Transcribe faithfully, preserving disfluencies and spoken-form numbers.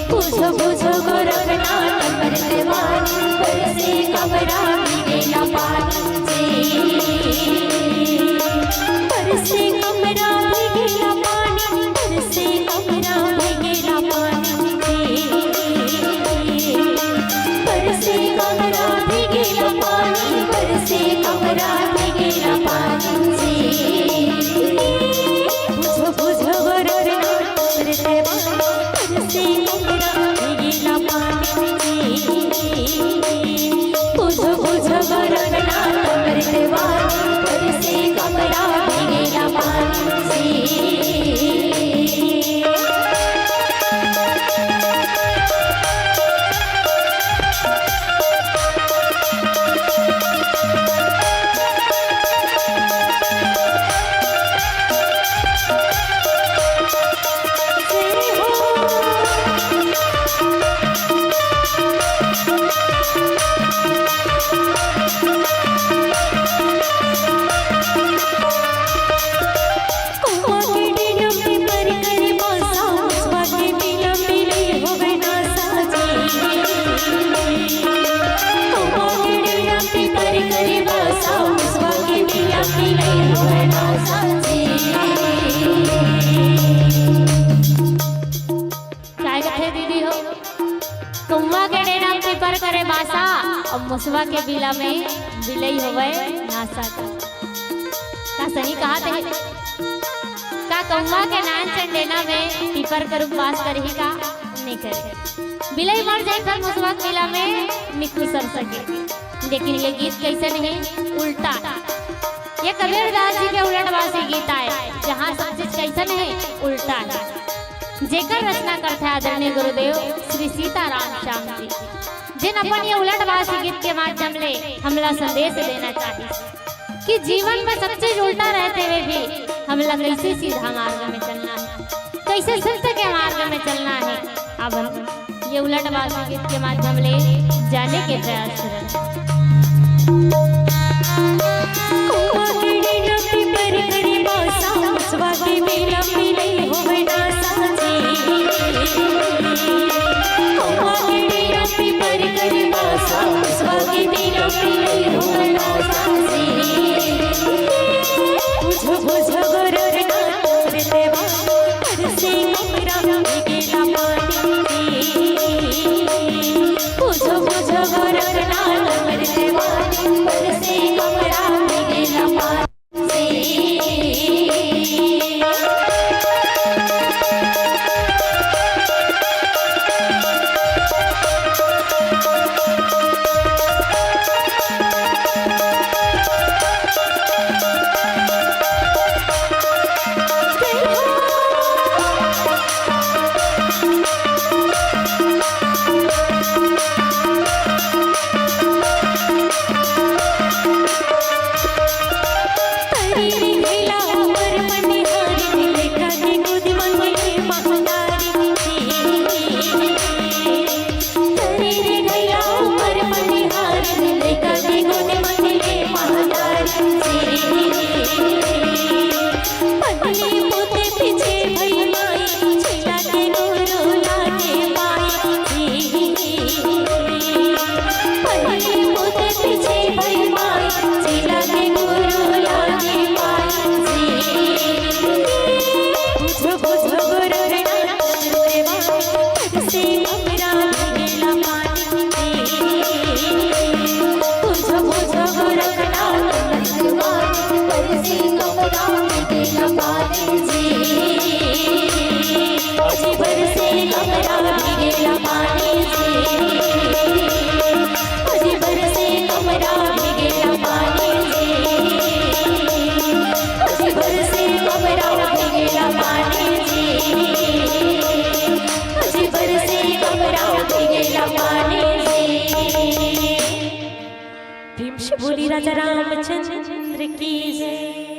बुझो बुझो गोरखनाथ अमृत वाणी, बरसे कमरा भीगेला पानी से। बरसे कमरा भीगेला पानी, बरसे कमरा भीगेला पानी से। बरसे कमरा भीगेला पानी, बरसे कमरा भीगेला पानी से। बुझो बुझो गोरखनाथ अमृत वाणी, बरसे कमरा भीगेला पानी से। बुझो बुझो गोरखनाथ अमृत वाणी, बरसे कमरा भीगेला पानी से। कौआ के डेना पीपर करे बासा, मुसवा के बिला मिले होवे नासा जी। कौआ के डेना पीपर करे बासा, मुसवा के बिला मिले होवे नासा जी। काय कथे दीदी हो? कौआ के डेना पीपर करे बासा, अउ मुसवा के बिला में बिलई होवे नासा का। का सही कहा थे? का कौआ के नान चंदेना में पीपर के रूप वास करही का? नहीं करे। बिलई मर जाए पर मुसवा के बिला में निखुसर सके। लेकिन ये गीत कैसे नहीं, उल्टा। ये कबीर दास जी के उलटवासी गीत आए, जहाँ सब चीज कैसे नहीं, उल्टा है। जेकर रचना करथे आदरणीय गुरुदेव श्री सीताराम श्याम जी, जिन अपन ये उलटवासी गीत के माध्यम ले हमला संदेश देना चाहिए कि जीवन में सब चीज उल्टा रहते हुए भी हमला कैसे सीधा मार्ग में चलना है, कैसे सत्य के मार्ग में चलना है। अब हम ये उलटवासी गीत के माध्यम ले जाने के प्रयास करन। कौआ के डेना पीपर करे बासा, मुसवा के बिला मिले होवे नासा जी। कौआ के डेना पीपर करे बासा, मुसवा के बिला मिले होवे नासा जी। बुझो बुझो गोरखनाथ अमृत वाणी, बरसे कमरा भीगेला पानी से। बुझो बुझो गोरखनाथ अमृत वाणी, बरसे कमरा भीगेला पानी से। प्रेम से बोली राजा रामचंद्र की जय।